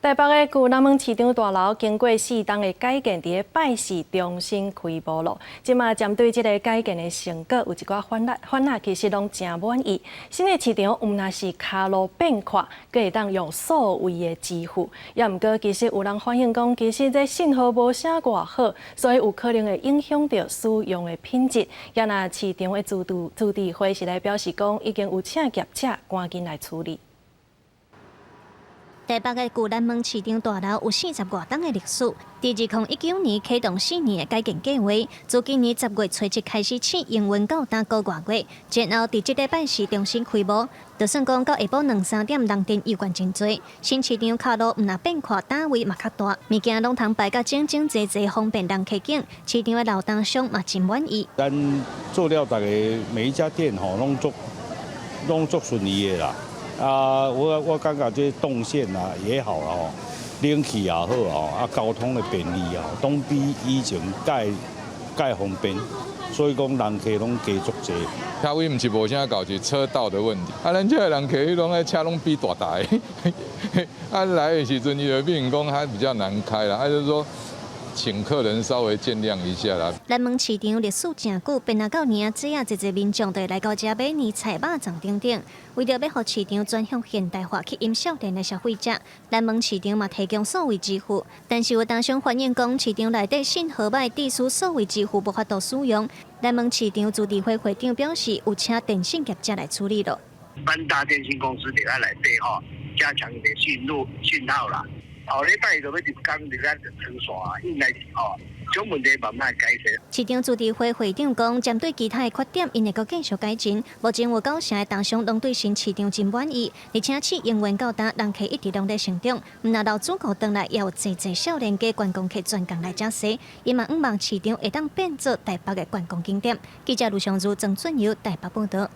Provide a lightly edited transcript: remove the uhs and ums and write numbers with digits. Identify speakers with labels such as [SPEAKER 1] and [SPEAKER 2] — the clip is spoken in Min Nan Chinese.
[SPEAKER 1] 台北的舊南門市場大樓經過四冬的改建，佇咧拜四重新開幕咯。這馬針對這个改建的成果，有一寡反應，其實攏誠滿意。新的市場毋但是跤路變闊，閣會當用數位的支付。也毋過，其實有人反映講，其實這信號無啥偌好，所以有可能會影響著使用的品質。也若市場的自治會是來表示講，已經有請業者趕緊來處理。
[SPEAKER 2] 台北的舊南門市場大樓有四十外冬的歷史，佇2019年啟動4年的改建計劃，自今年10月初七開始試營運到今個外月，然後佇這禮拜四重新開幕。就算講到下晡兩三點，人陣猶原真濟。新市場跤路毋但變闊，單位嘛較大，物件攏通擺甲整整齊齊，方便人客揀。市場的老單商嘛真滿意。
[SPEAKER 3] 咱做了逐个每一家店吼，攏足順利的啦。啊，我感覺這動線啊也好啦吼，冷氣也好吼，啊交通的便利啊，攏比以前蓋方便，所以講人客攏加足濟。
[SPEAKER 4] 車位毋是無啥夠，是車道的問題。啊，咱這个人客彼攏愛車攏比大台，啊來的時陣伊就變講較比較難開啦，啊就是說，請客人稍微見諒一下啦。
[SPEAKER 2] 南門市場歷史誠久，變啊到年仔啊，濟濟民眾就會來到遮買年菜、肉粽等等。為著欲予市場轉向現代化，吸引少年的消費者，南門市場嘛提供數位支付。但是有單商反映講，市場內底信號䆀，致使數位支付無法度使用。南門市場自治會會長表示，有請電信業者來處理咯。
[SPEAKER 5] 三大電信公司佇遐內底吼，加強一點訊路訊號啦。後禮拜就欲入工入來就斷線，應該是吼，這種問題慢慢解決。
[SPEAKER 2] 市場自治會會長講，針對其他的缺點，𪜶會閣繼續改進。目前有九成的單商攏對新市場真滿意，而且試營運到今，人客一直攏佇成長。毋但老主顧轉來，也有濟濟少年家觀光客專工來遮踅。伊嘛向望市場會當變做台北的觀光景點。記者盧尚如、曾俊友台北報導。